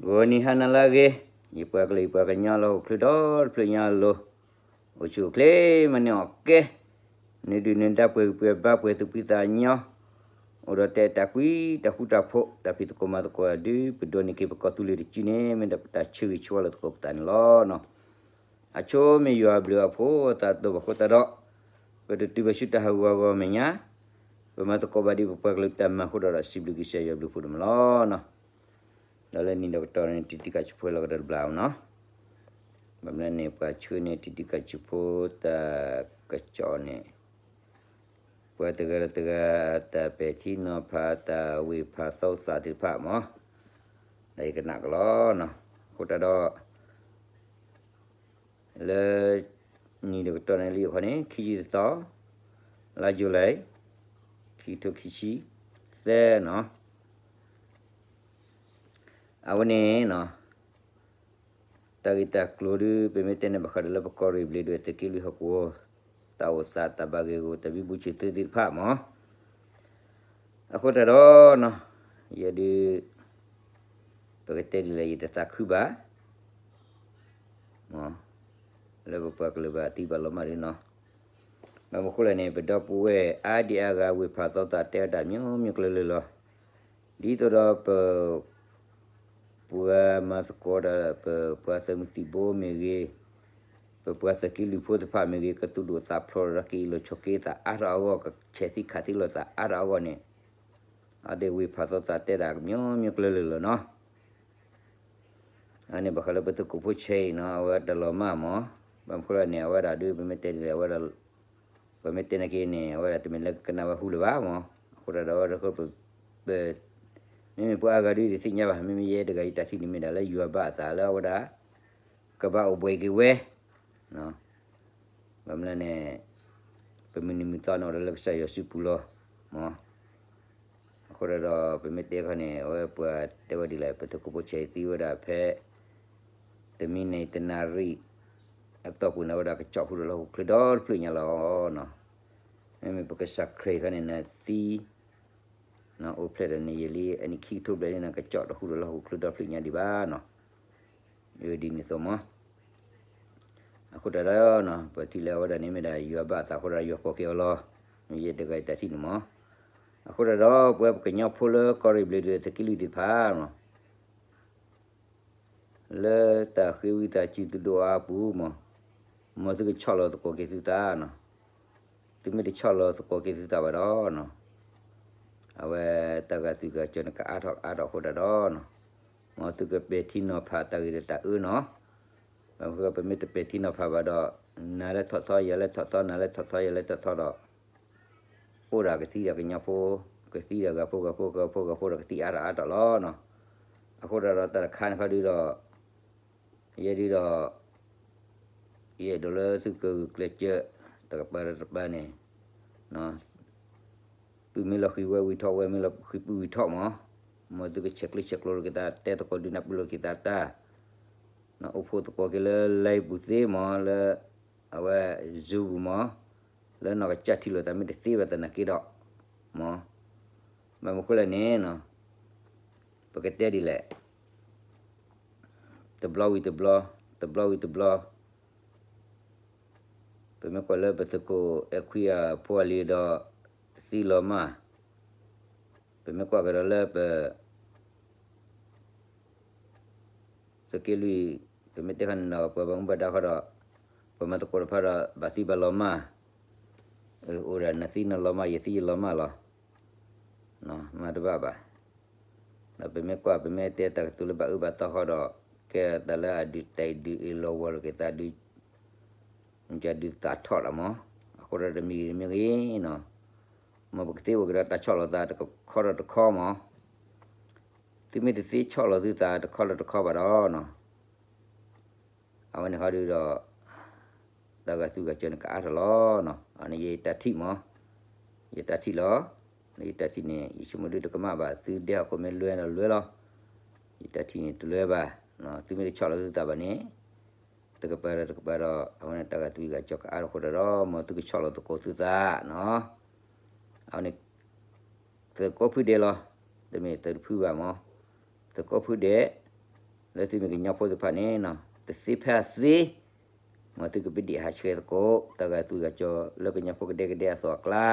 ဂီၤနံၤဟါနၤလၢအဂ့ၤ, ယပှၤကလုာ်ယပှၤကညီလၢဟီၣ်ခိၣ်ချၢဒီတဖျၢၣ်ညါအလိၤ, အိၣ်ဆူၣ်အိၣ်ချ့မၤန့ၢ်အီၣ်ကဲ, နဒုၣ်နဒါပှဲၤဂံၢ်ပှဲၤဘါပှဲၤသူၣ်ဖှံသးညီ, အိၣ်ဒီးတၢ်အဲၣ်တၢ်ကွံတၢ်ဃူတၢ်ဖိး တၢ်ဖံးသကိးမၤသကိးဒုး ပဒိးန့ၢ်က့ၤပကီၢ်သူလ့ၤတစုန့ၣ် မ့ၢ်ဒၣ်ပတၢ်ဆၢဂ့ၤဆၢဝါလၢသကိးပသးန့ၣ်လီၤ. အဆိမ့ၢ်ယွၤအဘျုးအဖှိၣ်အသးဒိၣ်ဘၣ်အဃိသတးဒီး, ပတတုၤဘၣ်ဆူတၢ်ဟးဂူာ်ဟးဂီၤအမဲာ်ညါ, ပမၤသကိးဘၣ်ဒ်ပပှၤကလုာ်တၢ်မၤအဃိဒီး စံးဘျုးကစၢ်ယွၤဘျုးဖှိၣ်ဒိၣ်မးလီၤ. ဒီးလၢနံၤဒီးကတီၢ်န့ၣ် တံၤတံၤကၢ်ဆူၣ်ဖိလီၤကဒီးတဘျီနီၤ, ဘၣ်မနုၤန့ၣ် ပှၤဆှၢန့ၢ်တံၤတံၤကၢ်ဆူၣ်ဖိတၢ်ကစီၣ်န့ၣ်, ပှၤတဂၤတဂၤအတၢ်ပဲာ်ထံနီၤဖး တၢ်ဝ့ၢ်ဖးသီသးသ့ၣ်တဖၣ်မး, ဒီးယကနၣ်ကလီနီၤ, အဃိတၢ်ဒီး လၢ နံၤဒီးကတီၢ်န့ၣ်လံအခီန့ၣ် ခံဆံတသီ, လါယူၤလံ, ခံကထိခံဆံသၢနီၤ, အဝဲန့ၣ်နီၤ, တၢ်ဂ့ၢ်တၢ်ကျိၤဒုး ပမ့ၢ်တဲန့ၣ်ဘၣ်ဃးဒီးလၢပကီၢ်ရ့ၣ်ဘျ့းဒဝဲၢ်သုးက့လွံၢ်ဟီၣ်ကဝီၤ, တၢ်အိၣ်သးတၢ်ဘၣ်ဂ့ၢ်ဂီၢ် တၢ်ဘံဘူဆံၣ်သုးသ့ၣ်တဖၣ်မး, အဃိတၢ်ဒီးနီၤ, ယဲဒုး ပကတဲဒ်လဲၣ် ယတသးခုဘၣ် လၢပပှၤကလုာ်ဘၣ်သံဘၣ်လီၤမၢ်ဒုးနီၤ, ဘၣ်မနုၤဃိလဲၣ်န့ၣ် ပဒီပုၢ်ဝဲၢ်အါဒံအါဂၤ ဝ့ၢ်ဖးသီသးတဲဝဲဒၣ် မျိုးမျိုးကလုာ်လၢ်လီၤ, ဒ်သိးဒီးပ ပှၤမၤသကိးဒီး ပပှၤသုးမုၢ်သံၣ်ဘိမ့ၢ်ဂ့ၤ, ပပှၤသုးက့လွံၢ်ဖိသ့ၣ်တဖၣ်မ့ၢ်ဂ့ၤ ကသူၣ်ဒိၣ်သးဖျိးဒီး ကအ့ၣ်လိာ်ဆိးက့သးအါထီၣ်အဂီၢ်, ကဆဲးသံခးသံလိာ်သးအါထီၣ်အဂီၢ်န့ၣ်, အဝဲသ့ၣ်ဝ့ၢ်ဖးသီသးတဲဒၣ် မျိုးမျိုးကလုာ်လၢ်လီၤနီၤ. အန့ၣ်ဘၣ်ဃးလၢပသုးခိၣ်ဖိဆဲးအံၤနီၤ အဝဲတၢ်လီၤမၢ်မး, ဘၣ်မနုၤဃိလဲၣ်န့ၣ် အဝဲဒၣ်ဒုး ပမ့ၢ်တဲဒ်လဲၣ် အဝဲဒၣ် ပမ့ၢ်တဲနာ်က့န့ၣ် အဝဲဒၣ်တမ့ၢ်လၢကကနၣ်ဝဲဟူလၢၤဘၣ်မး, အဃိတၢ်ဒီးအဝဲဒၣ်ဃိ ပ မ့မ့ၢ်ပှၤအါဂၤဒုးတသ့ၣ်ညါဘၣ်, မ့မ့ၢ်ယဲတဂၤအံၤတၢ်ထံၣ်န့ၣ်မ့ၢ်ဒၣ်လၢယွၤဘၣ်အသးလၢအဝဲဒၣ် ကဘၣ်အိၣ်ဘှံးက့ၤဝဲ ဘၣ်မနုၤလဲၣ်န့ၣ် ပမုၢ်နံၤမုၢ်သီန့ၣ်အိၣ်ဒီးလၢကစၢ်ယွၤစုပူၤလီၤ မး, အဃိတၢ်ဒီး ပမ့ၢ်တဲခီန့ၣ် အဝဲပှၤတဲဝဲဒ်လဲၣ် ပသုးခိၣ်ဖိဆဲးသံဝဲဒၣ်ဖဲ တမံၤန့ၣ်တနၣ်ရံၣ် အတီၢ်ပူၤန့ၣ်ဝဲဒၣ်ကကၠီၣ်ဟူဒီးလၢဟီၣ်ခိၣ်ချၢဒီတဖျၢၣ်ညါလီၤ. မ့မ့ၢ်ပကစၢ်ခရံာ်ခီန့ၣ် နသံ အိၣ်ဖျဲၣ်ဒီးန့ၣ် ယလံ အနံၣ်ခံကထိဘျဲၣ်န့ၣ် နကကၠီၣ်တဟူဒီးလၢဟီၣ်ခိၣ်ချၢဒီတဖျၢၣ်ညါဒံးဘၣ်နီၤ, ဒ်န့ၣ်သိးမး, အဃိတၢ်ဒီး ပထံၣ်လၢအဝဲဒၣ်န့ၣ်မ့ၢ်ဒၣ်ယွၤဘၣ်အသးအဃိဒီးယွၤကိးက့ၤအီၤလီၤ, မ့ၢ်ယဲတဂၤအံၤတၢ်ထံၣ်န့ၣ်မး, အဃိတၢ်ဒီး ပဝဲပကညီဖိလၢကီၢ်ရ့ၣ်ဘျ့းဒဝဲၢ်သုးက့လွံၢ်သ့ၣ်တဖၣ်နီၤ လၢတၢ်ဃ့ဝံသးစူၤသုးဒိၣ်အါအပူၤမး, မ်သုကဆီၣ်လီၤသကိးက့ၤသုသးနီၤ, သုမ့ၢ်တဆီၣ်လီၤသကိးက့ၤသုသးဘၣ်ဒီးနီၤ, အဝဲတၢ်ဂာ်သွံၣ်ဂာ်စီၤန့ၣ် ကအါထီၣ်ကအါထီၣ်အဃိတၢ်ဒီးနီၤ, မ်သုကပဲာ်ထံနီၤဖးတၢ်ဂ့ၤဒီးတၢ်အၢနီၤ, ဘၣ်မနုၤဃိ ပမ့ၢ်တပဲာ်ထံနီၤဖးဘၣ်ဒီး နၤလၢထီၣ်သီ ယၤလၢထီၣ်သီ နၤလၢထီၣ်သီ ယၤလၢထီၣ်သီဒီး အိၣ်ဒီးကသံဒီးကညီဖိ, ကသံဒီးဂၤဖိဂၤဖိဂၤဖိဂၤဖိဒီးကသံအါထီၣ်အါထီၣ်လီၤနီၤ, အဃိတၢ်ဒီးတၢ်တခါန့ၣ်ခီဒုးဒီး ယဲဒုးဒီး ယအဲၣ်ဒိးလၢသုကဂုာ်ကျဲးစၢး တကပၤဒီးတကပၤန့ၣ် ပုၢ်မ့ၢ်လီၤဃံၤဝဲၢ်ဝံၤထီၣ် ဝဲၢ်မ့ၢ်လီၤဃံၤပုၢ်ဝံၤထီၣ်မး, မ်သုကဆဲးကျိးဆဲးကျိးလိာ်က့ၤသး တဲသကိးဒုးနၢ်ပၢၢ်လိာ်က့ၤသးတၢ် အိၣ်ဖှိၣ်သကိးက့ၤလၢ live ပူၤသ့မး လၢ အဝဲ Zoom ပူၤမး, လၢနီၢ်ကစၢ်ထံၣ်လိာ်သးမ့ၢ်တသ့ဘၣ်သနာ်က့ဒီး မး, ဘၣ်မနုၤဃိလဲၣ်န့ၣ် ပကတဲဒ်လဲၣ်, တဘျီဝံၤတဘျီ, တဘျီဝံၤတဘျီ, ပမ့ၢ်ကွၢ်လၢပသုးခိၣ်အဲၣ်ခွံအဖိအလံၤဒီး သံလီၤမၢ်, ပမ့ၢ်ကွၢ်ကဒီးလၢပ သုးက့လွံၢ်, ပမ့ၢ်တဲခီန့ၣ်ဒီး ပှၤဘၣ်မူဘၣ်ဒါဃီဒီး ပှၤမၤသကိးတဖၣ်ဒီး ဘၣ်သံဘၣ်လီၤမၢ်, အိၣ်ဒၣ်နသံနလီၤမၢ် ယသံယလီၤမၢ်လီၤ, မၤတဘၣ်ဘၣ်, ဒီးပမ့ၢ်ကွၢ် ပမ့ၢ်တဲတၢ်ကတိၤလၢဘၣ်အၢဘၣ်သီဃီဒီး ကဲတၢ်လၢအဒုးတၢ်အံၤဒုးအ့ၣ်လိာ်ဝီၤလိာ်က့ၤသးဒုး ကဒုးသးထီၣ်လီၤမး, အဃိဒီးတမံၤဂ့ၤတမံၤဂ့ၤနီၤ, မ်ပကသ့အိၣ်ကဒီးတၢ်ဆီၣ်လီၤသးတခီဒီးတခီမး, သုမ့ၢ်တသ့ဆီၣ်လီၤသုသးတခီဒီးတခီဘၣ်ဒီးနီၤ အဝဲန့ၣ်ဃီဒုးဒီး တၢ်ဂာ်သူၣ်ဂာ်စၢၤန့ၣ်ကအါထီၣ်လီၤနီၤ, အန့ၣ်ယတၢ်ထံၣ်မး, ယတၢ်ထံၣ်လီၤ, ယတၢ်ထံၣ်န့ၣ် ယဆိကမိၣ်ဒုးတကမၣ်ဘၣ် သုဒဲဟီၣ်ခိၣ်မ့ၢ်လွဲဒီးလွဲလီၤ, ယတၢ်ထံၣ်န့ၣ်တလွဲဘၣ်, သုမ့ၢ်တဆီၣ်လီၤသုသးဘၣ်န့ၣ် တကပၤဒီးတကပၤဒီး အဝဲန့ၣ်တၢ်ဂာ်သူၣ်ဂာ်စၢၤကအါထီၣ်ဃိတၢ်ဒီး မ်သုကဆီၣ်လီၤသကိးသုသးနီၤ, အဝဲန့ၣ် သုးကိးဖုဒဲးလီၤ, တမ့ၢ်သုးတဖုဘၣ်မး, သုးကိးဖုဒဲး, လၢသုမ့ၢ်ကညီဖိသ့ၣ်တဖၣ်န့ၣ်နီၤ တသ့ဖဲအသ့, မ်သုကပဒံးဟးဆှဲးသကိး တၢ်ဂၤသူၣ်ဂၤကၠီၤလၢကညီဖိကဒဲကဒဲအသိးအကျါ,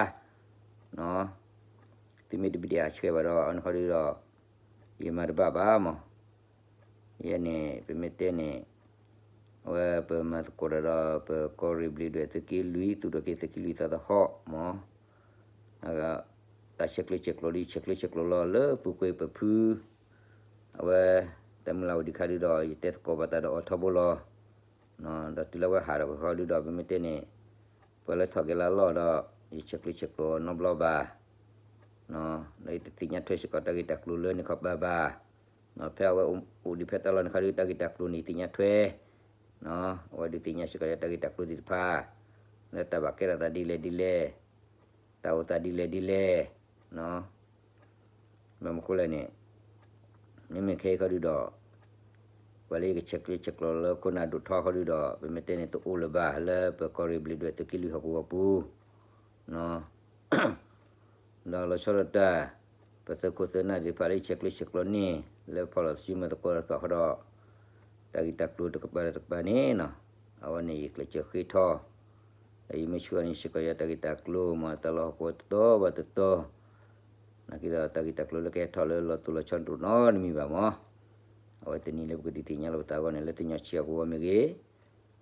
သုမ့ၢ်တပဒံးဟးဆှဲးဘၣ်ဒီး အန့ၣ်ခီဒုဒီး ယမၤတဘၣ်ဘၣ်မး. ယဲန့ၣ် ပမ့ၢ်တဲန့ၣ် အဝဲပမၤသကိးတၢ်ဒီး ပကီၢ်ရ့ၣ်ဘျ့းဒွဲၣ်သုးက့လွံၢ် သူၣ်ထီၣ်က့ၤသုးက့လွံၢ်သးသဟီၣ်မး, တၢ်ဆဲးကျိးဆဲးကျိးဒ်ဆဲးကျိးဆဲးကျိးလီၤ လၢပူၤကွံာ်ပဖု အဝဲ တၢ်မုၢ်လၢ်အိၣ်ဒံးခါဒုဒီး ယတဲသကိးဘၣ်တၢ်ဒီးအီၤထီဘိလီၤ. ဒီးတုၤလၢဝဲဟးထီၣ်က့ၤဃီဒုဒီး ပမ့ၢ်တဲန့ၣ် ပှၤလၢထီၣ်က့ၤလၢအလီၢ်ဒီး ယဆဲးကျိးဆဲးကျိးနီတဘျီဘၣ်. ဒီးယတသ့ၣ်ညါထွဲစ့ၢ်ကီးတၢ်ဂ့ၢ်တၢ်ကျိၤလၢန့ၣ်ခီဘၣ်ဘၣ်. ဖဲအဝဲအိၣ်ဒံးဖဲတၢ်လီၢ်န့ၣ်ခါဒု တၢ်ဂ့ၢ်တၢ်ကျိၤန့ၣ် ယသ့ၣ်ညါထွဲ, အဝဲဒုးသ့ၣ်ညါစ့ၢ်ကီးယတၢ်ဂ့ၢ်တၢ်ကျိၤသ့ၣ်တဖၣ် လၢတၢ်ဘၣ်ကဲထီၣ်သးဒ်လဲၣ်ဒ်လဲၣ်, တၢ်အိၣ်သးဒ်လဲၣ်ဒ်လဲၣ်, ဘၣ်မနုၤဃိလဲၣ်န့ၣ် မ့မ့ၢ်ခဲအံၤခီဒုဒီး ပှၤလၢယကဆဲးကျိးဆဲးကျိးလၢခိၣ်နၢ်ဒိၣ်ထီခီဒုဒီး ပမ့ၢ်တဲန့ၣ် တအိၣ်လၢၤဘၣ် လၢပကီၢ်ရ့ၣ်ဘျ့းဒွဲၣ်သုးက့လွံၢ်ဟီၣ်ကဝီၤပူၤ ဒီးလီၤဆီဒၣ်တၢ် ပသုးခိၣ်သုးနၢ်သ့ၣ်တဖၣ်လၢယဆဲးကျိးဆဲးကျိးန့ၣ် လၢဖီၣ်လီၤစုမၤသကိးတဖၣ်ဃီဒီး တၢ်ဂ့ၢ်တၢ်ကျိၤတကပၤတကပၤန့ၣ်နီၤ အဝဲန့ၣ်ယကျဲးစၢးဃ့ထီၣ် ဒီးယမ့ၢ်ဆှၢအီၤန့ၣ် စ့ၢ်ကီးယတၢ်ဂ့ၢ်တၢ်ကျိၤမ့ၢ်တၢ်လီၢ်ဟီၣ်ကဝီၤတတီၤဘၣ်တတီၤ နာ်က့ဒီးတၢ်ဂ့ၢ်တၢ်ကျိၤလၢကဟဲထီၣ်လၢလီၤတိၢ်လီၤဆီတအိၣ်နီတမံၤဘၣ်မး, အဝဲတနံၤလၢပကဒုးသ့ၣ်ညါလီၤပသးအဂီၢ်န့ၣ် လၢတညီဆံဟီၣ်ကဝီၤမ့ၢ်ဂ့ၤ,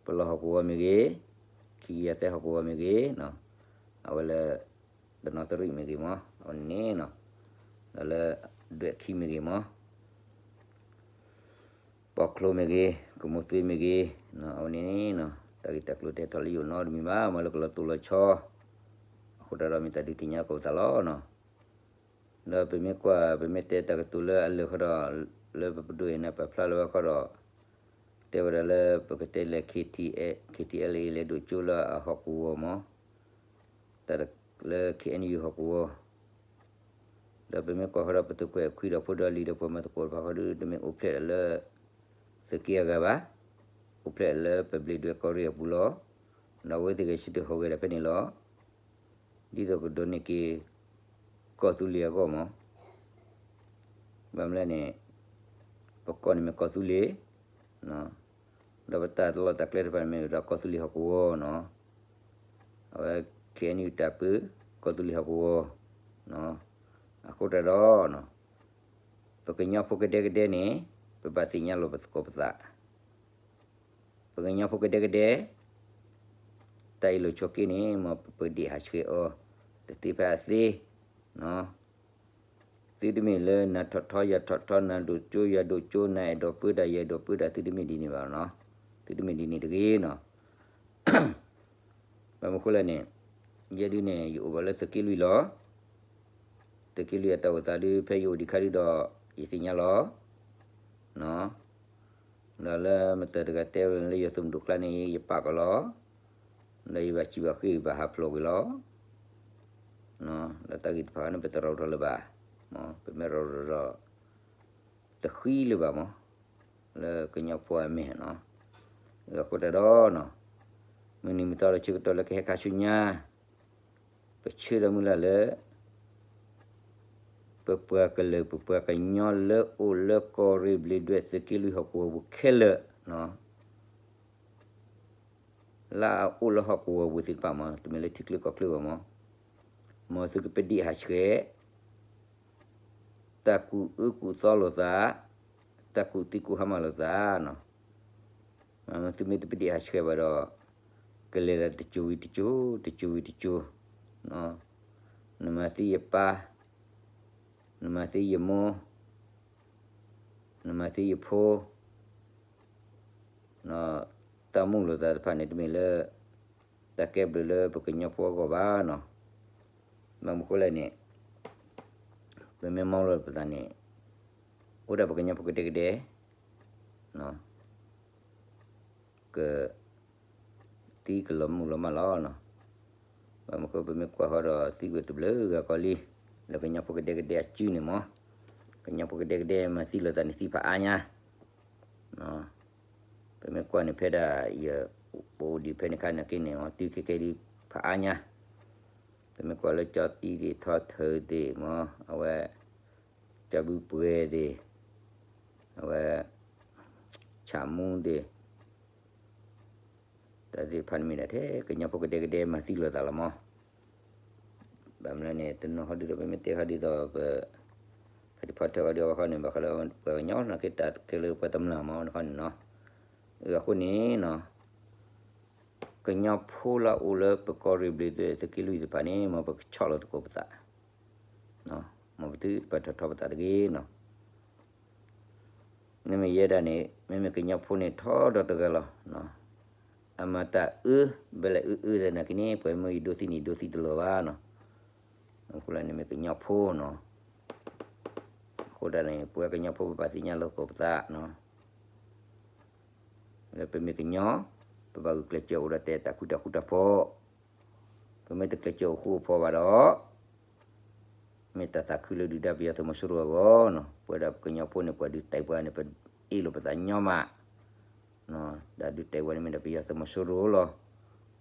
ပလီၢ်ဟီၣ်ကဝီၤမ့ၢ်ဂ့ၤ, ခံကယၤသၢဟီၣ်ကဝီၤမ့ၢ်ဂ့ၤ, အဝဲလၢ တနီသရံၣ်မ့ၢ်ဂ့ၤမး အဝဲန့ၣ်နီၤ, ဒီးလၢ ဒွဲၣ်ခံမ့ၢ်ဂ့ၤမး ပီၣ်ချိမ့ၢ်ဂ့ၤ, ကမိၣ်သ့မ့ၢ်ဂ့ၤ, အဝဲန့ၣ်နီၤ တၢ်ဂ့ၢ်တၢ်ကျိၤတဟဲထီၣ်လၢယအိၣ်နီတမံၤဘၣ် မ့ၢ်လၢကလီၤတိၢ်လီၤဆီ, အဃိတၢ်ဒီးမ့ၢ်တၢ်ဒုးသ့ၣ်ညါကီးပသးလီၤနီၤ. ဒီးပမ့ၢ်ကွၢ် ပမ့ၢ်တဲတၢ်ကတိၤလၢအလၢာ်ဃီဒီး လၢပပဒိၣ်အံၤန့ၣ်ပာ်ဖျါလၢၤဝဲဃီဒီး တဲဝဲဒၣ်လၢပကတဲလဲၤ K T L, K T L A လဲၤဒိၣ်ကၠိလၢအဟီၣ်ကဝီၤမး, တၢ်လၢ K N U ဟီၣ်ကဝီၤ ဒီးပမ့ၢ်ကွၢ်ဃီဒီး ပသုးကွဲးခွံဒီးဖိဒီးလံၤဒီးပှၤမၤသကိးတဖၣ်ဃီဒီး တမ့ၢ်အိၣ်ဖျဲၣ်လၢ သုးက့အဂၤဘၣ်, အိၣ်ဖျဲၣ်လၢပဘျ့းဒွဲၣ်ကီၢ်ရ့ၣ်အပူၤလီၤ. ဒီးအဝဲသ့ၣ်ဂဲၤဆၢထၢၣ်ဟူးဂဲၤဒၣ်ဖဲန့ၣ်လီၤ. ဒ်သိးကဒိးန့ၢ်က့ၤ ကီၢ်သူလ့ၤအဂီၢ်မး ဘၣ်မနုၤလဲၣ်န့ၣ် ပကီၢ်န့ၣ်မ့ၢ်ကီၢ်သူလ့ၤ, ဒီးပတၢ်လီၢ်တၢ်ကျဲတဖၣ်န့ၣ်မ့ၢ်ဒီးကီၢ်သူလ့ၤဟီၣ်ကဝီၤနီၤ, အဝဲ K N U တၢ်ပၢ ကီၢ်သူလ့ၤဟီၣ်ကဝီၤ, အဃိတၢ်ဒီး ပကညီဖိကဒဲကဒဲန့ၣ် ပဘၣ်သ့ၣ်ညါလီၤပသကိးပသး ပကညီဖိကဒဲကဒဲ တၢ်အ့ၣ်လိာ်ဆိးက့န့ၣ် မ်ပပဒံးဟးဆှဲးအီၤ တသ့ဖဲအသ့, သုတမ့ၢ်လၢနၤထီၣ်ထီယၤထီၣ်ထီ နၤဒိၣ်ကၠိယၤဒိၣ်ကၠိ နၤအဲၣ်ဒိးပၢတၢ်ယအဲၣ်ဒိးပၢတၢ် သုတမ့ၢ်ဒ်န့ၣ်ဘၣ်နီၤ, သုတမ့ၢ်ဒ်န့ၣ်တဂ့ၤနီၤ. ဘၣ်မနုၤဃိလဲၣ်န့ၣ် ယဲဒုန့ၣ် ယအိၣ်ဘၣ်လၢသုးက့လွံၢ်လီၤ. သုးက့လွံၢ်အတၢ်အိၣ်သးဒု ဖဲယအိၣ်ဒံးခါဒုဒီး ယသ့ၣ်ညါလီၤ. ဒီးလၢမတၤတဂၤတဲဝဲလၢယသုးမုၢ်ဒိၣ်ကျါန့ၣ် ယပာ်ကီၤလီၤ. ဒီးယဘၣ်စံးဘၣ်ဃ့ဘၣ်ဟးဖျိးကွံာ်လီၤ. ဒီးတၢ်ဂ့ၢ်တဖၣ်န့ၣ် ပတရီၣ်ထီၣ်လၢၤဘၣ်, ပမ့ၢ်ရီၣ်ထီၣ်ဒီး တဃံလၢၤဘၣ်မး, လၢကညီဖိအမဲာ်နီၤ. အဃိတၢ်ဒီး မုၢ်နံၤမုၢ်သီလၢဆၢကတီၢ်လၢကဟဲခါဆူညါ ပဆၢဒီးမုၢ်လၢ်လၢ ပပှၤကလုာ် ပပှၤကညီလၢအိၣ်လၢကီၢ်ရ့ၣ်ဘျ့းဒွဲၣ်သုးက့လွံၢ်ဟီၣ်ကဝီၤပူၤခဲလၢာ် လၢအအိၣ်လၢဟီၣ်ကဝီၤပူၤသ့ၣ်တဖၣ်မး တမ့ၢ်လၢထံချၢကီၢ်ချၢဘၣ်မး, မ်သုကပဒံးဟးဆှဲး တၢ်ကူၣ်အၢကူၣ်သီလိာ်သး, တၢ်ကူၣ်သံကူၣ်ဟါမၢ်လိာ်သးနီၤ. သုမ့ၢ်တပဒံးဟးဆှဲးဘၣ်ဒီး ကလဲၤလၢတစိၤဝံၤတစိၤ တစိၤဝံၤတစိၤ, နမၤသံယပၢ်, နမၤသံယမိၢ်, နမၤသံယဖိ တၢ်မူလိာ်သးတဖၣ်န့ၣ် တမ့ၢ်လၢ တၢ်ကဲဘျုးလၢပကညီဖိအဂီၢ်ဘၣ်နီၤ. ဘၣ်မနုၤဃိလဲၣ်န့ၣ် ပမ့ၢ်မီလိာ်ပသးန့ၣ် အိၣ်ဒၣ်ပကညီဖိကဒဲကဒဲ က သံကလီၤမုၢ်လီၤမၢ်လီၤနီၤ. ဘၣ်မနုၤဃိ ပမ့ၢ်ကွၢ်ဃီဒီး သံကွံာ်တဘျုးဂၤကီးလံ, လၢကညီဖိကဒဲကဒဲအစုန့ၣ်မး, ကညီဖိကဒဲကဒဲမၤသံလိာ်သးန့ၣ် သံဖးအါညါ ပမ့ၢ်ကွၢ်န့ၣ် ဖဲဒၣ်ယ ပအိၣ်ဒံးဖဲန့ၣ်ခါန့ၣ်က့န့ၣ် မ့ၢ်တုၤခဲကဲဒ်ဖးအါညါ, ပမ့ၢ်ကွၢ်လၢကၠီတံသ့ၣ် ထီထၢသ့ၣ်မး အဝဲ ကၠီဘုပှဲၤသ့ၣ် အဝဲ ဆၣ်မူသ့ၣ် တၢ်သ့ၣ်တဖၣ်န့ၣ်မ့ၢ်ဒၣ်ထဲကညီဖိကဒဲကဒဲမၤသံလိာ်သးလီၤမး. ဘၣ်မနုၤန့ၣ် တနီၤဟီဒုဒီး ပမ့ၢ်တဲဃီဒ်သိးပ ဖးဒံးဖီထၢၣ်ဃီဒုအဝဲဃီန့ၣ် ဘၣ်ဃးလၢပှၤကညီနီၢ်က့တၢ်ကဲလၢပှၤတမျၢ်မးန့ၣ်ဃီန့ၣ်နီၤ. အဃိန့ၣ်နီၤ ကညီဖိလၢအအိၣ်လၢပကီၢ်ရ့ၣ်ဘျ့းဒွဲၣ်သုးက့လွံၢ်သ့ၣ်တဖၣ်န့ၣ် မ်ပကဆီၣ်လီၤသကိးပသး, မ်ပသုတပာ်ထီၣ်ထီပသးတဂ့ၤနီၤ. မ့မ့ၢ်ယဲဒၣ်န့ၣ် မ့မ့ၢ်ကညီဖိန့ၣ်ထီဒီးတဂၤလီၤ. အမၤတၢ်အၢ ဘဲလဲၣ်အၢအၢသနာ်က့န့ၣ် ပှၤမ့ၢ်ယဒိသံန့ၣ် ဒိသံတလီၤဘၣ်နီၤ. အဃိလၢန့ၣ်မ့ၢ်ကညီဖိနီၤ. အဃိဒၣ်န့ၣ် ပဝဲကညီဖိပဘၣ်သ့ၣ်ညါလိာ်သကိးပသးနီၤ. လၢပမ့ၢ်ကညီ ပဘၣ်ဂုာ်ကျဲးစၢးအိၣ်ဒီးတဲတၢ်ဃူတၢ်ဃူတၢ်ဖိး, ပမ့ၢ်တကျဲးစၢးအိၣ်ဃူအိၣ်ဖိးဘၣ်ဒီး မ့ၢ်တၢ်သးခုလၢဒုၣ်ဒါပယီၤသုးမီၤစိရိၤအဂီၢ်နီၤ. ပဝဲဒၣ်ပကညီဖိန့ၣ် ပှၤဒုးတဲပှၤန့ၣ် ပအ့ၣ်လိာ်ပသးညီမး, တၢ်ဒုးတဲပှၤန့ၣ်မ့ၢ်ဒၣ်ပယီၤသုးမီၤစိရိၤလီၤ.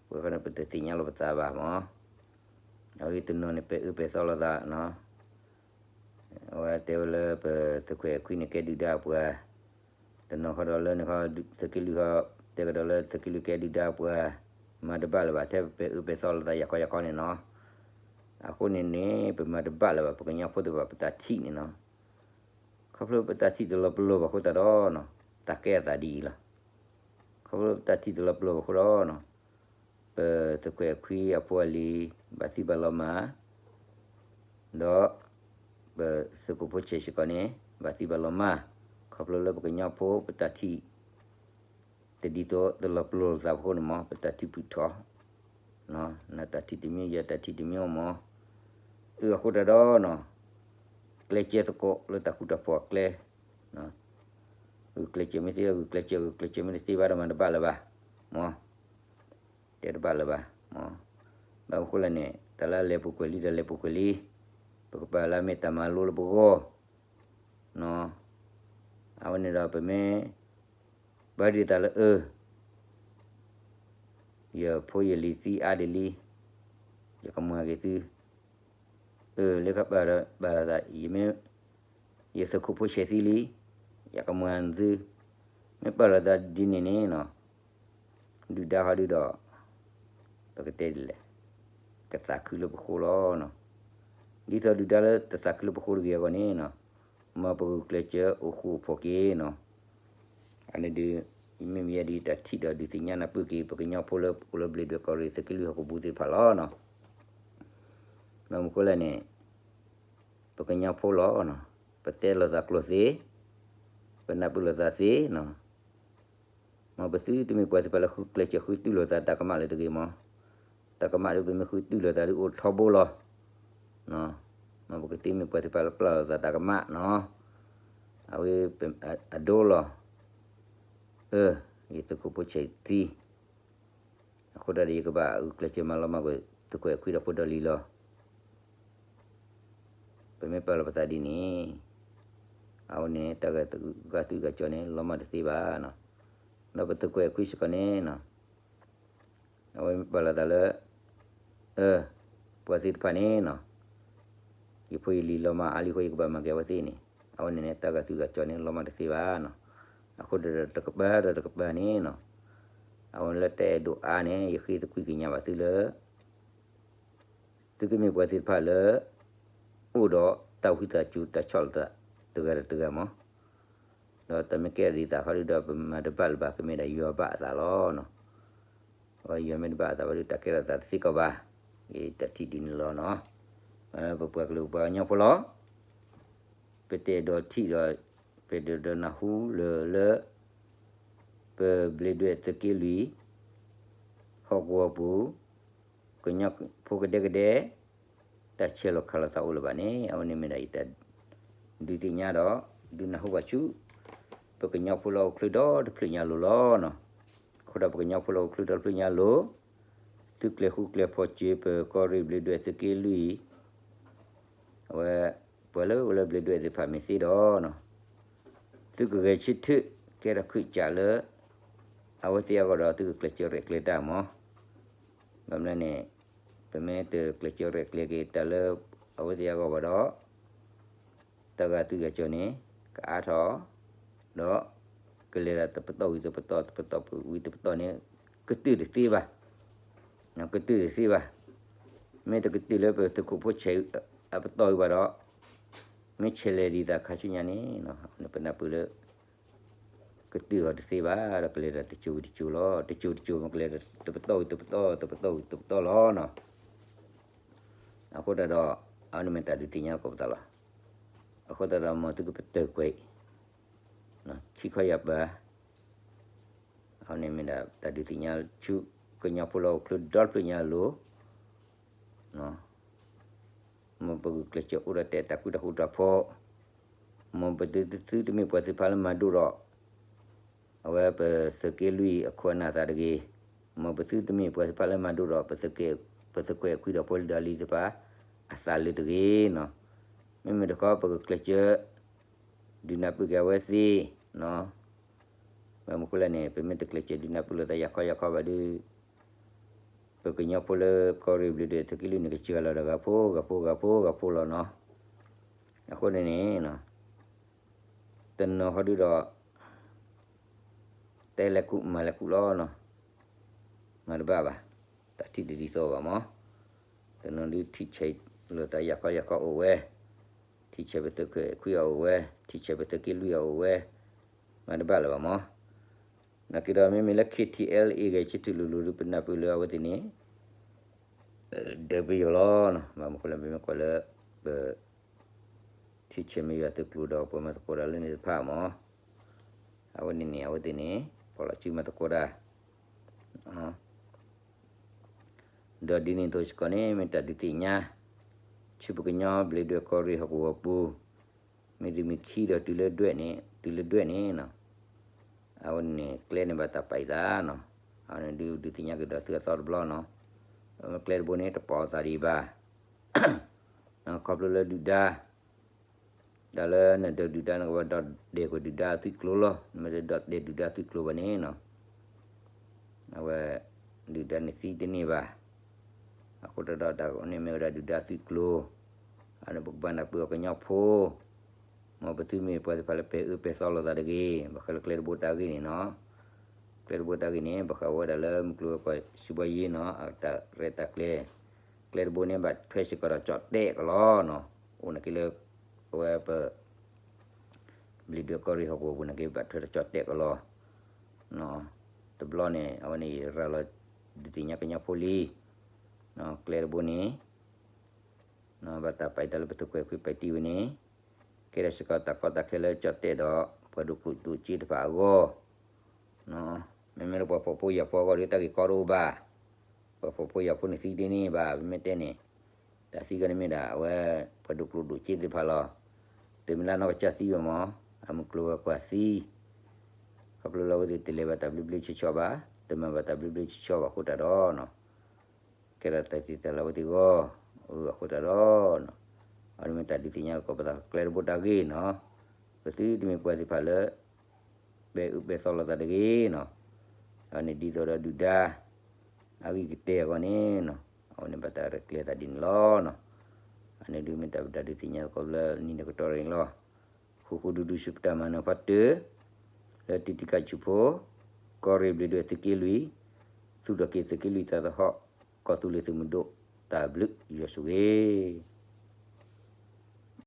ပဝဲဃီန့ၣ် ပတသ့ၣ်ညါလိာ်ပသးဘၣ်မး. အဝဲတနီၤန့ၣ် ပအၢပဲာ်သီလိာ်သးနီၤ. အဝဲတဲဝဲလၢပသုးခွဲးခွံန့ၣ်ကဲဒုၣ်ဒါပှၤ, တနီၤဃီဒီးလၢန့ၣ်ဃီ သုးက့လွံၢ်ဃီ တဲကဒီးလၢသုးက့လွံၢ်ကဲဒုၣ်ဒါပှၤ, မၤတဘၣ်လၢၤဘၣ် ထဲပအၢပဲာ်သီလိာ်သးယၤခီယၤခီန့ၣ်နီၤ. အဃိန့ၣ်န့ၣ် ပမၤတဘၣ်လၢၤဘၣ် ပကညီဖိသ့ၣ်တဖၣ်ပတၢ်ထံၣ်န့ၣ်နီၤ. ခီဖျိပတၢ်ထံၣ်တလီၤပလိာ်ဘၣ်အဃိသတးဒီးနီၤ တၢ်ကဲအသးဒ်အံၤလီၤ. ခီဖျိပတၢ်ထံၣ်တလီၤပလိာ်ဘၣ်အဃိဒီးနီၤ ပသုးခွဲးခွံအဖိအလံၤ ဘၣ်သံဘၣ်လီၤမၢ်, ဒီး ပသုးခိၣ်ဖိဆဲးစ့ၢ်ကီးန့ၣ် ဘၣ်သံဘၣ်လီၤမၢ်, ခီဖျိလၢပကညီဖိပတၢ်ထံၣ် တဒ်သိးတလီၤပလိာ်လိာ်သးအဃိန့ၣ်မး ပတၢ်ထံၣ်ဖုၣ်ထီၣ်, နတၢ်ထံၣ်တမံၤ ယတၢ်ထံၣ်တမံၤမး, အၢ အဃိတၢ်ဒီးနီၤ ကျဲးစၢးသကိးလၢတၢ်ဃူတၢ်ဖိးအကျဲ, ဂုာ်ကျဲးစၢးမ့ၢ်သ့ ဂုာ်ကျဲးစၢး ဂုာ်ကျဲးစၢးမ့ၢ်တသ့ဘၣ်ဒီးမၤတဘၣ်လၢၤဘၣ်, မ့ၢ် တဲတဘၣ်လၢၤဘၣ်, မ့ၢ် ဘၣ်မနုၤဃိလဲၣ်န့ၣ် တၢ်လၢလဲၤပူၤကွံာ်လံဒီးလဲၤပူၤကွံာ်လံ, ပကပာ်လၢမ့ၢ်တၢ်မၤလိလၢပဂီၢ်, အဝဲန့ၣ်ဒီးပမ့ၢ် ပာ်ဒံးတၢ်လၢအၢ ယဖိယလံၤသံအါဒံးလံ, ယကမၤက့ၤသု, အၢ လၢကပာ်ဒီးပာ်လီၤသး ယမ့ၢ် ယသုးခိၣ်ဖိဆဲးသံလံ, ယကမၤသု, မ့ၢ်ပာ်လီၤသးဒ်န့ၣ်န့ၣ်နီၤ, ဒုၣ်ဒါဃီဒုဒီး ပကတဲဒ်လဲၣ်, ကသးခုလၢပဃိလီၤနီၤ, ဒ်သိးဒုၣ်ဒါလၢတသးခုလၢပဃိတဂ့ၤအဂီၢ်န့ၣ်နီၤ, မ်ပဂုာ်ကျဲးစၢးအိၣ်ဃူအိၣ်ဖိးက့ၤနီၤ, အန့ၣ်ဒုး မ့မ့ၢ်ယဲဒ်တၢ်ထံၣ်ဒီးဒုးသ့ၣ်ညါနၢ်ပၢၢ်က့ၤ ပကညီဖိလၢအိၣ်လၢဘျ့းဒွဲၣ်ကီၢ်ရ့ၣ်သုးက့လွံၢ်ဟီၣ်ကဝီၤပူၤသ့ၣ်တဖၣ်လီၤနီၤ, ဘၣ်မနုၤဃိလဲၣ်န့ၣ် ပကညီဖိလီၤနီၤ, ပတဲလိာ်သးကျိာ်သ့, ပနၢ်ပၢၢ်လိာ်သးသ့နီၤ, မ်ပသုတမ့ၢ်ပှၤသ့ၣ်တဖၣ်လၢဃုကျဲးစၢးဃုတူၢ်လိာ်သးတၢ်ကမၣ်လၢၤတဂ့ၤမး, တၢ်ကမၣ်ဒီးပမ့ၢ်ဃုတူၢ်လိာ်သးဒီးအိၣ်ထီဘိလီၤ, မ်ပကသ့မ့ၢ်ပှၤသ့ၣ်တဖၣ်လၢပျၢ်လိာ်သးတၢ်ကမၣ်နီၤ, အဝဲ အဒိလီၤ, အၢ ယသုးခိၣ်ဖိဆဲးသံ အဃိတၢ်ဒီး ယကဘၣ်ဂုာ်ကျဲးစၢးမၤလီၤမၢ်ကွံာ် သုးခွဲးခွံဒီးဖိဒီးလံၤလီၤ. ပမ့ၢ်ပာ်လီၤပသးဒ်န့ၣ် အဝဲန့ၣ် တၢ်ဂာ်ဂာ်သွံၣ်ဂာ်စီၤန့ၣ် လီၤမၢ်တသ့ဘၣ်နီၤ. ဒီးပသုးခွဲးခွံစ့ၢ်ကီးန့ၣ်နီၤ အဝဲမ့ၢ်ပာ်လီၤသးလၢ အၢ ပှၤသ့ၣ်တဖၣ်န့ၣ်နီၤ ယဖိယလံၤလီၤမၢ်အါလံအဃိ ယကဘၣ်မၤက့ၤအဝဲသ့ၣ်န့ၣ် အဝဲန့ၣ်န့ၣ် တၢ်ဂာ်သွံၣ်ဂာ်စီၤန့ၣ် လီၤမၢ်တသ့ဘၣ်နီၤ. အဃိဒီးတကပၤဒီးတကပၤန့ၣ်နီၤ အဝဲလၢတၢ်အဲၣ်ဒိးအါန့ၣ် ယဃ့သကွံၢ်ကညးဘၣ်သုလၢ သုကမ့ၢ်ပှၤသ့ၣ်တဖၣ်လၢ အိၣ်ဒီးတၢ်ဝံသးစူၤတၢ်ဆီၣ်လီၤသးတဂၤဒီးတဂၤမး ဒီးတၢ်မ့ၢ်ကဲဒ်သိးဃီဒုဒီး ပမၤတဘၣ်လၢၤဘၣ် ကမ့ၢ်ဒၣ်ယွၤဘၣ်အသးလီၤနီၤ. အဝဲယွၤမ့ၢ်တဘၣ်အသးဘၣ်ဒီး တၢ်ကဲထီၣ်သးတသ့ကီးဘၣ်. ယတၢ်ထံၣ်ဒ်န့ၣ်လီၤနီၤ. ပပှၤကလုာ်ပှၤကညီဖိလီၤ. ပတအဲၣ်ဒိးထံၣ်ဒီး ပတအဲၣ်ဒိးနၢ်ဟူလၢၤလၢ ပဘျ့းဒွဲၣ်သုးက့လွံၢ် ဟီၣ်ကဝီၤပူၤ ကညီဖိကဒဲကဒဲ တၢ်ဆဲးလီၤခးလိာ်သးအိၣ်လၢၤဘၣ်န့ၣ် အဝဲန့ၣ်မ့ၢ်ဒၣ်ယတၢ်ဒုးသ့ၣ်ညါဒီး ဒုးနၢ်ဟူဘၣ်ဆူ ပကညီဖိလၢဟီၣ်ခိၣ်ချၢဒီတဖျၢၣ်ညါလိၤလီၤနီၤ. အဃိဒီးပကညီဖိလၢဟီၣ်ခိၣ်ချၢဒီတဖျၢၣ်ညါလိၤ သုကျဲၤဃူကျဲၤဖိးစၢၤ ပကီၢ်ရ့ၣ်ဘျ့းဒွဲၣ်သုးက့လွံၢ် အဝဲ ပှၤလၢအိၣ်လၢဘျ့းဒွဲၣ်သ့ၣ်တဖၣ်မ့ၢ်သ့ဒီးနီၤ သုကဂဲၤဆၢထၢၣ် ကဲထီၣ်ခုကၠးလၢ အဝဲသ့ၣ်အဂီၢ်ဒီး သုကကျဲးစၢးရဲၣ်ကျဲၤတၢ်မး. ဘၣ်မနုၤန့ၣ် ပမ့ၢ်တကျဲးစၢးရဲၣ်ကျဲၤက့ၤတၢ်လၢ အဝဲသ့ၣ်အဂီၢ်ဘၣ်ဒီး တၢ်ဂာ်သွံၣ်ဂာ်စီၤန့ၣ် ကအါထီၣ် ဒီး ကလဲၤဒၣ်တပတီၢ်ဝံၤတပတီၢ် တပတီၢ်ဝံၤတပတီၢ်န့ၣ် ကတုာ်တသ့ဘၣ်, ကတုာ်တသ့ဘၣ်. မ့ၢ်တကတုာ်လၢပသုးခိၣ်ဖိဆဲးအပတီၢ်ဝံၤဘၣ်ဒီး မ့ၢ်ဆဲးလဲၤဒ်သိးခါဆူညါန့ၣ် ပနၢ်ပၢၢ်လၢ ကတုာ်အီၤတသ့ဘၣ်ဒီး ကလဲၤဒၣ်တစိၤဝံၤတစိၤလီၤ. တစိၤတစိၤ မ့ၢ်ကလဲၤဒၣ်တပတီၢ်ဝံၤတပတီၢ် တပတီၢ်ဝံၤတပတီၢ်လီၤနီၤ. အဃိသတးဒီး အဝဲန့ၣ်မ့ၢ်တၢ်ဒုးသ့ၣ်ညါကိးပသးလီၤ. အဃိသတးဒီး မ်သုကပတုာ်ကွံာ် ခံခီယၤပၤ, အဝဲန့ၣ်မ့ၢ်ဒၣ်တၢ်ဒုးသ့ၣ်ညါဆူကညီဖိလၢဟီၣ်ခိၣ်ဒီဖျၢၣ်ညါအလိၤ မ်ပဂုာ်ကျဲးစၢးအိၣ်ဒီးတဲတၢ်ကူတၢ်ဃူတၢ်ဖိး, မ်ပသုတမ့ၢ်ပှၤသ့ၣ်တဖၣ်လၢမၤဒိၣ်ဒီး အဝဲပသုးက့လွံၢ်အခိၣ်အနၢ်သးတဂ့ၤ, မ်ပသုတမ့ၢ်ပှၤသ့ၣ်တဖၣ်လၢမၤဒိၣ်ဒီး ပသုးက့ခွံဒီးဖိလံၤဒီးလံၤသ့ၣ်တဖၣ် အသးလၢတဂ့ၤနီၤ. မ့မ့ၢ်တခီ ပကကျဲးစၢး ဒုးနၢ်ပၢၢ်က့ၤအဝဲသ့ၣ်နီၤ. ဘၣ်မနုၤဃိလဲၣ်န့ၣ် ပမ့ၢ်တကျဲးစၢးဒုးနၢ်ပၢၢ်လိာ်သးယၤခီယၤခီဘၣ်ဒီး ပကညီဖိလၢကီၢ်ရ့ၣ်ဘျ့းဒွဲၣ်သုးက့လွံၢ်န့ၣ် ကစှၤလီၤဒီးဂၤဖိဂၤဖိဂၤဖိဂၤဖိလီၤနီၤ. အဃိန့ၣ်န့ၣ် တနီၤဃီဒုဒီး တဲလဲၤကူၣ်မၤလဲၤကူၣ်လီၤနီၤ. မၤတဘၣ်ဘၣ်, တၢ်ထံၣ်တဒ်သိးဘၣ်မး. တနီၤဒုထံၣ်ဆဲးလိာ်သးယၤခီယၤခီအိၣ်ဝဲ, ထံၣ်ဆဲးပသုးက့ခွံအအိၣ်ဝဲ, ထံၣ်ဆဲးပသုးက့လွံၢ်အအိၣ်ဝဲ, မၤတဘၣ်လၢၤဘၣ်မး. နာ်က့ဒီးမ့မ့ၢ်လၢ KTLA ဂဲၤဆၢထၢၣ်လိၤလိၤဒီး ပနၢ်ပၢၢ်လၢအဝဲသ့ၣ်န့ၣ် ဒၢးပယီၤလီၤနီၤ. ဘၣ်မနုၤဃိလဲၣ် ပမ့ၢ်ကွၢ်လၢ ပ ထံဆဲးမ့ၢ်ယွၤသုးကျိၤဒီး ပှၤမၤသကိးတၢ်လၢန့ၣ်တဖၣ်မး. အဝဲန့ၣ်န့ၣ် အဝဲသ့ၣ်န့ၣ် ပှၤလီၤစုမၤသကိးတၢ် ဒီးဒ်န့ၣ်အသိးစ့ၢ်ကီးန့ၣ် မ့ၢ်တၢ်ဒုးသ့ၣ်ညါ ဆူပကညီဘျ့းဒွဲၣ်ကီၢ်ရ့ၣ်ဟီၣ်ကဝီၤပူၤ မ့ၢ်သုးမုၢ်ခံဒီးတုၤလၢဒွဲၣ်န့ၣ် တုၤလၢဒွဲၣ်န့ၣ်နီၤ. အဝဲန့ၣ်ကျဲန့ၣ်ဘၣ်တၢ်ပာ်အသးနီၤ. အဝဲန့ၣ်ဒုးဒုးသ့ၣ်ညါက့ၤဒီးသုအသီတဘျီနီၤ. ကျဲတဘိန့ၣ်တပာ်အသးဒံးဘၣ် ခီဖျိလၢဒုၣ်ဒါ တၢ်လၢနဒုးဒုၣ်ဒါန့ၣ် ကဘၣ်ဒီးဒဲးကွံာ်ဒုၣ်ဒါအသွံၣ်ကျိၤလီၤ. နမ့ၢ်တဒီးဒဲးဒုၣ်ဒါအသွံၣ်ကျိၤဘၣ်န့ၣ်နီၤ အဝဲ ဒုၣ်ဒါန့ၣ်သံတန့ၢ်ဘၣ်. အဃိတၢ်ဒီးတၢ်န့ၣ်မ့ၢ်ဝဲဒၣ်ဒုၣ်ဒါအသွံၣ်ကျိၤ အန့ၣ်ပကဘၣ်နၢ်ပၢၢ်အီၤကညီဖိ မ်ပသုမ့ၢ်ပှၤသ့ၣ်တဖၣ်လၢပဲာ်အၢပဲာ်သီလိာ်သးတဂ့ၤ. ဘၣ်ဃးလၢကျဲတဘိတၢ်ဂ့ၢ်န့ၣ်နီၤ ကျဲတဘိတၢ်ဂ့ၢ်န့ၣ် ဘၣ်ဃးဝဲဒၣ်လၢမုၢ်ကျိၤဝဲၤကွာ်စံးဘီယ့နီၤ အတၢ်ရဲၣ်တၢ်ကျဲၤ ကျဲတဘိန့ၣ် ဘၣ်ထွဲစ့ၢ်ကီးဒီးကၠီၣ်တဲၣ်ကလီနီၤ. အိၣ်နာ်က့လၢ အဝဲပ ဘျ့းဒွဲၣ်ကီၢ်ရ့ၣ်ဟီၣ်ကဝီၤပူၤနာ်က့ ဘၣ်ထွဲဒီးကၠီၣ်တဲၣ်ကလီ တဘျီန့ၣ် အဝဲန့ၣ်ယရၤလီၤ ဒုးသ့ၣ်ညါကညီဖိလံ ကျဲတဘိန့ၣ် ဘၣ်တၢ်ပာ်အသးလၢပသုးခွဲးခွံပာ်တံၢ်ဝဲန့ၣ် ကဲထီၣ်စ့ၢ်ကီးတၢ်ကီတၢ်ခဲလၢကၠီၣ်တဲၣ်ဒီး ပှၤဒိၣ်ကျိၣ်ဒိၣ်စ့တဖၣ်အဂီၢ် မ့မ့ၢ်လၢပှၤဖှီၣ်ဖိယာ်ဖိအဂီၢ်ဒီး တၢ်ဂ့ၢ်ကီတအိၣ်ဘၣ်. ပှၤဖှီၣ်ဖိယာ်ဖိန့ၣ်သံတန့ၢ်ဘၣ်. ပမ့ၢ်တဲန့ၣ် တၢ်သံကီန့ၣ်မ့ၢ်ဒၣ် အဝဲ ပှၤဒိၣ်ကျိၣ်ဒိၣ်စ့သ့ၣ်တဖၣ်လီၤ. တမ့ၢ်လၢနီၢ်ကစၢ်သံဘၣ်မး အမုၢ်ကျိၤဝဲၤကွာ်သံ ခီဖျိလၢအဝဲသ့ၣ်တလဲၤဘၣ်တၢ်ဘျ့ဘျ့ဆှီဆှီဘၣ်, တမၤဘၣ်တၢ်ဘျ့ဘျ့ဆှီဆှီဘၣ်အဃိတၢ်ဒီး ကဲထီၣ်တၢ်သံတၢ်လၢအဝဲသ့ၣ်အဂီၢ် အဃိတၢ်ဒီး အဝဲန့ၣ်မ့ၢ်တၢ်ဒုးသ့ၣ်ညါကီးပသးကျဲတဘိတၢ်ဂ့ၢ်နီၤ. ပသုတမ့ၢ်ပှၤသ့ၣ်တဖၣ်လၢ ပဲာ်အၢပဲာ်သီလိာ်သးတဂ့ၤနီၤ. အဝဲန့ၣ်ဒ်သိးဒီးဒုၣ်ဒါ အဂ့ၢ်ကတဲာ်အဂီၢ်န့ၣ်နီၤ အဝဲန့ၣ်ဘၣ်တၢ်ရဲၣ်ကျဲၤသးဒ်န့ၣ်လီၤနီၤ. အန့ၣ်ဒုးမ့ၢ်တၢ်ဘၣ်တၢ်ဒုးသ့ၣ်ညါကီးလၢနံၤန့ၣ်ကတီၢ်ရ့ၣ်န့ၣ်လီၤ. ဃူဃူဒူဒူဆူပတၢ်မၤနၢၤဖီတၢၢ် လၢတံၤတံၤကၢ်ဆူၣ်ဖိ ကီၢ်ရ့ၣ်ဘျ့းဒွဲၣ်သုးက့လွံၢ် သူၣ်ထီၣ်က့ၤသုးက့လွံၢ်တၢ်သဟီၣ် ကီၢ်သူလ့ၤသုးမုၢ်ဒိၣ် တၢ်ဘျုးယွၤဆိၣ်ဂ့ၤ